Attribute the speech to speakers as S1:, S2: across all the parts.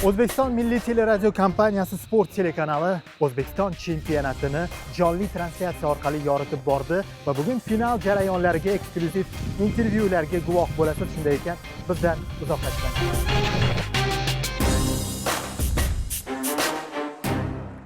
S1: O'zbekiston Milliy teleradio kompaniyasi sport telekanali O'zbekiston chempionatini jonli translyatsiya orqali yoritib bordi va bugun final jarayonlariga, eksklyuziv intervyularga guvoh bo'lasiz. Shunday ekan, bizdan uzoqlashmang.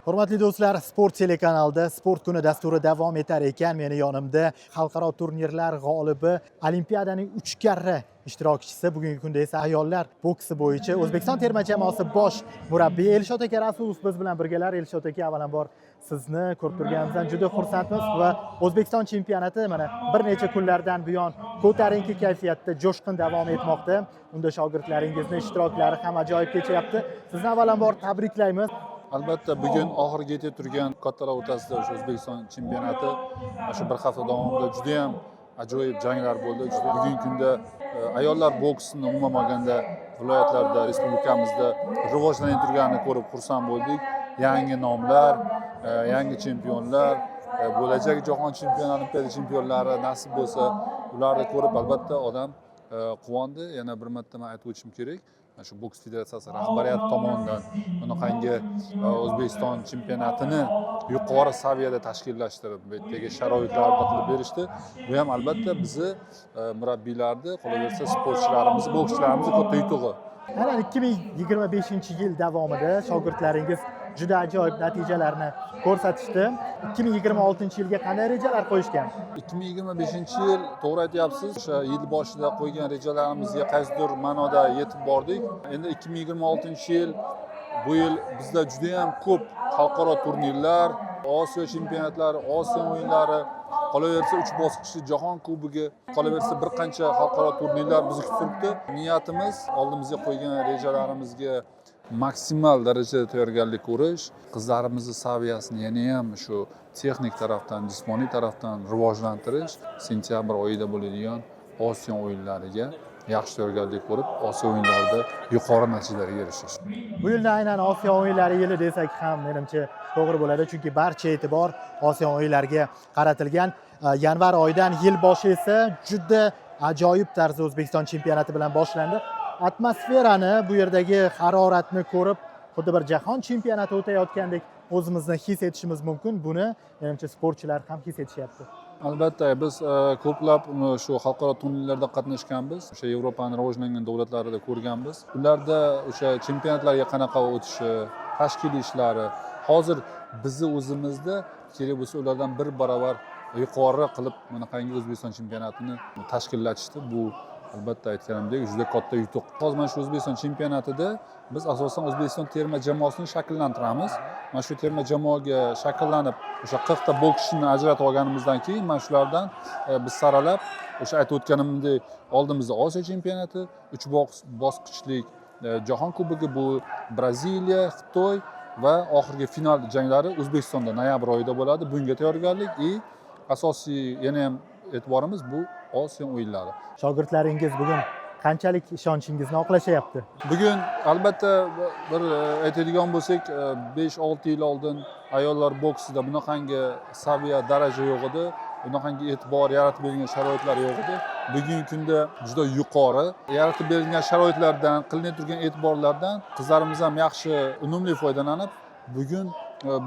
S1: Hurmatli do'stlar, sport telekanalida Sport kuni dasturi davom etar ekan, meni yonimda xalqaro turnirlar g'olibi, olimpiadaning 3 karra ishtirokchisi, bugungi kunda esa ayollar boksi bo'yicha O'zbekiston terma jamoasi bosh murabbiyi Elshod aka Rasulov biz bilan birgalar. Elshod aka, avvalambor sizni ko'rib turganimizdan juda xursandmiz va O'zbekiston chempionati mana bir necha kunlardan buyon ko'tarinki kayfiyatda, jo'shqin davom etmoqda. Unda shogirdlaringizni ishtiroklari ham ajoyib kechyapti. Sizni avvalambor tabriklaymiz.
S2: Albatta, bugun oxiriga yetib turgan kattalar o'rtasida o'sha O'zbekiston chempionati, mana shu bir hafta davomida judayam ajoyib janglar bo'ldi. Juda bugungi kunda ayollar boksini umuman olganda viloyatlarda, respublikamizda rivojlanib turganini ko'rib xursand bo'ldik. Yangi nomlar, yangi chempionlar, bo'lajak jahon chempioni, olimpiada chempionlari nasib bo'lsa, ularni ko'rib albatta odam quvondi. Yana bir marta man aytib o'tishim kerak, mana shu boks federatsiyasi rahbariyati tomonidan bunaqangi O'zbekiston chempionatini yuqori saviyada tashkillashtirib, bu yerdagi sharoitlarni qilib berishdi. Bu ham albatta bizni murabbiylarni, qolaversa sportchilarimizni, bokschilarimizni katta yutug'i.
S1: Aynan 2025 yil davomida shogirdlaringiz juda ajoyib natijalarni ko'rsatishdi. 2026 yilga qanday rejalar qo'yishgan?
S2: 2025 yil, to'g'ri aytyapsiz, o'sha yil boshida qo'ygan rejalarimizga qaysidir ma'noda yetib bordik. Endi 2026 yil, bu yil bizda judayam ko'p xalqaro turnirlar, Osiyo chempionatlari, Osiyo o'yinlari, qolaversa uch bosqichli jahon kubogi, qolaversa bir qancha xalqaro turnirlar bizni kutib turibdi. Niyatimiz oldimizga qo'ygan rejalarimizga maksimal darajada tayyorgarlik ko'rish, qizlarimizni saviyasini yanayam shu texnik tarafdan, jismoniy tarafdan rivojlantirish, sentyabr oyida bo'ladigan Osiyo o'yinlariga yaxshi tayyorgarlik ko'rib, Osiyo o'yinlarida yuqori natijalarga erishish.
S1: Bu yilda aynan Osiyo o'yinlari yili desak ham, menimcha, to'g'ri bo'ladi, chunki barcha e'tibor Osiyo o'yinlariga qaratilgan. Yanvar oyidan yil boshi esa juda ajoyib tarzda O'zbekiston chempionati bilan boshlandi. Atmosferani, bu yerdagi haroratni ko'rib, xuddi bir jahon chempionati o'tayotgandek o'zimizni his etishimiz mumkin. Buni, menimcha, sportchilar ham his etishyapti.
S2: Albatta, biz ko'plab shu xalqaro turnirlarda qatnashganmiz, o'sha Yevropani rivojlangan davlatlarida ko'rganmiz. Ularda o'sha chempionatlarga qanaqa o'tishi, tashkiliy ishlari hozir bizni o'zimizda kerak bo'lsa ulardan bir barobar yuqori qilib bunaqangi O'zbekiston chempionatini tashkillatishdi. Bu albatta, aytganimdek, juda katta yutuq. Hozir mana shu O'zbekiston chempionatida biz asosan O'zbekiston terma jamoasini shakllantiramiz. Mana shu terma jamoaga shakllanib, o'sha 40 ta bokschini ajratib olganimizdan keyin mana shulardan biz saralab, o'sha aytib o'tganimdek, oldimizda Osiyo chempionati, uch bosqichlik jahon kubogi, bu Braziliya, Xitoy va oxirgi final janglari O'zbekistonda noyabr oyida bo'ladi. Bunga tayyorgarlik и asosiy yana ham e'tiborimiz bu Osiyo o'yinlari.
S1: Shogirdlaringiz bugun qanchalik ishonchingizni oqlashyapti?
S2: Bugun albatta bir aytadigan bo'lsak, 5-6 yil oldin ayollar boksida bunaqangi saviya, daraja yo'q edi, bunaqangi e'tibor, yaratib berilgan sharoitlar yo'q edi. Bugungi kunda juda yuqori yaratib berilgan sharoitlardan, qilinib turgan e'tiborlardan qizlarimiz ham yaxshi, unumli foydalanib, bugun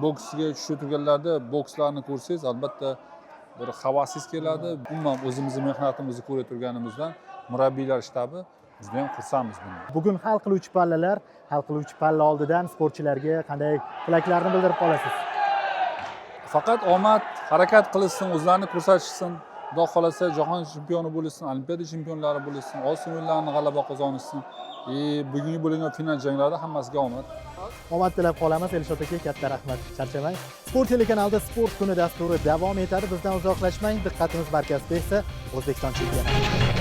S2: boksga tushib turganlarda bokslarni ko'rsangiz, albatta bir havasingiz keladi. Umuman o'zimizni mehnatimizni ko'ra turganimizdan murabbiylar shtabi judayam xursandmiz bundan.
S1: Bugun hal qiluvchi pallalar, hal qiluvchi palla oldidan sportchilarga qanday tilaklarni bildirib qolasiz?
S2: Faqat omad, harakat qilishsin, o'zlarini ko'rsatishsin. Xudo xohlasa, jahon chempioni bo'lishsin, olimpiada chempionlari bo'lishsin, Osiyo o'yinlarini g'alaba qozonishsin и bugungi bo'lgan final janglarida hammasiga omad.
S1: Omad tilab qolamiz, Elshod aka, katta rahmat, charchamang. Sport telekanalida Sport kuni dasturi davom etadi. Bizdan uzoqlashmang. Diqqatimiz markazida esa O'zbekiston chempionati.